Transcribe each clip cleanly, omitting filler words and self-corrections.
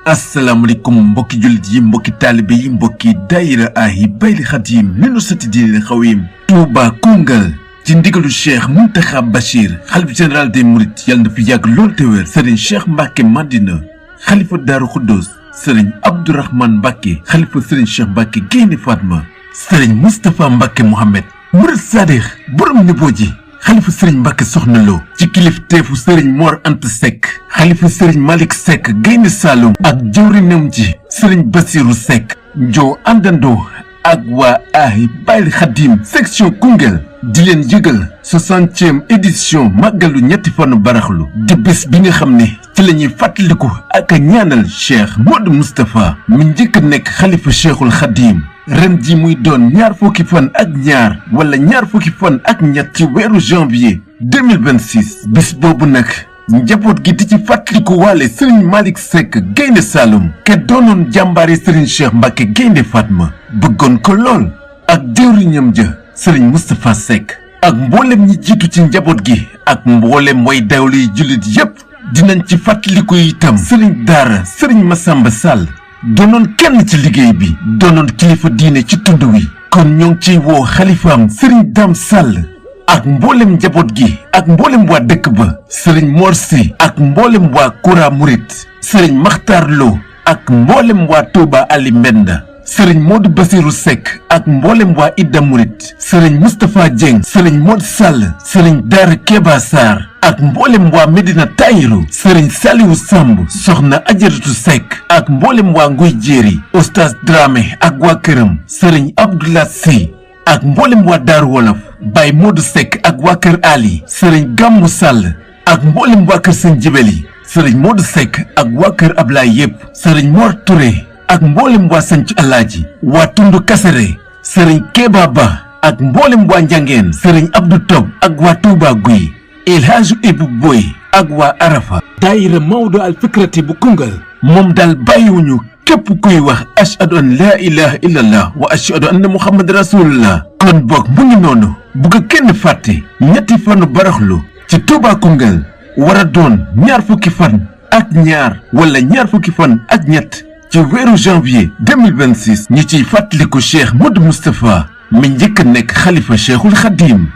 asalaamaaleykum mbokki jullit yi mbokki taalibe yi mbokki daayira ahi bayli xadim nenu sati diine xawim Touba Koungheul ci ndigalu Cheikh Mountakha Bachir xalif général des mourides yàlla na fi yàgg lool te wér Serigne Cheikh Mbacke Madina xalifa Daaru Xuddoos Serigne Abdourahmane Mbacke xalifa Serigne Cheikh Mbacke Gaynde Fatma Serigne Moustapha Mbacke Mohamed murid sadix borom nebo ji xalifa Serigne Mbacke Soxna Lo ci kilifteefu Serigne Mor Anta Seck xalifa Serigne Malick Seck Gaynde Saloum ak jëwrinam ji Serigne Bassirou Seck njoo àndandoo ak waa ahi bayli xadim section Koungheul di leen yëgal 60e édition màggalu ñetti fanu baraxlu di bés bi nga xam ne ci la ñuy fàttaliku ak a ñaanal Cheikh Modou Moustapha mi njëkk a nekk xalifa Cheikhul Xadim ren ji muy doon ñaar fukki fan ak ñaar wala ñaar fukki fan ak ñett ci weeru janvier 2026 bis boobu nag njaboot gi di ci fàttaliku waale Serigne Malick Seck Gaynde Saloum ke doonoon jàmbaari Serigne Cheikh Mbacke Gaynde Fatma bëggoon ko lool ak jëwriñam ja Serigne Moustapha Seck ak mboolem ñi jiitu ci njaboot gi ak mboolem way dawle yi jullit yépp dinañ ci fàttaliku itam Serigne Daara Serigne Massamba Sall doonoon kenn ci liggéey bi doonoon kilifa diine ci tund wi kon ñoo ngi ciy woo xalifaam Serigne Dame Sall ak mboolem njaboot gi ak mboolem waa dëkk ba Serigne Mor Sy ak mboolem waa Koura Mouride Serigne Makhtar Lo ak mboolem waa Touba Ali Mbenda Serigne Modou Bassirou Seck ak mboolem waa Idda Mouride Serigne Moustapha Dieng Serigne Modou Sall Serigne Daara Keba Sarr ak mboolem waa Medina Tayiru Serigne Saliou Samb soxna Ajaratu Seck ak mboolem waa Nguy Jéeri Oustaz Dramé ak waa këram Serigne Abdoulaye Sy ak mboolem waa Daaru Wolof Baye Modou Seck ak waa kër Ali Serigne Gammu Sall ak mboolem waa kër Sëñ Jibeli Serigne Modou Seck ak waa kër Ablaye yépp Serigne Mor Touré ak mboolem waa Sancu Alaaji waa Tundu Kasere Serigne Keba Ba ak mboolem waa Njangeen Serigne Abdou Tob ak waa Touba Guy El Hadj Ibou Boy ak waa Arafa daayira Maodo al Fikrati bu Koungheul moom daal bàyyiwuñu képp kuy wax ashhadu an laa ilaha illallah wa ashhadu anna muhammad rasulullah kon boog mu ngi noonu bu ko kenn fàtte ñetti fanu baraxlu ci Touba Koungheul war a doon ñaar fukki fan ak ñaar wala ñaar fukki fan ak ñett ci weeru janvier 2026 ñi ciy fàttaliku Cheikh Modou Moustapha mi njëkk a nekk xalifa Cheikhul Khadim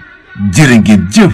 jërë ngeen jëf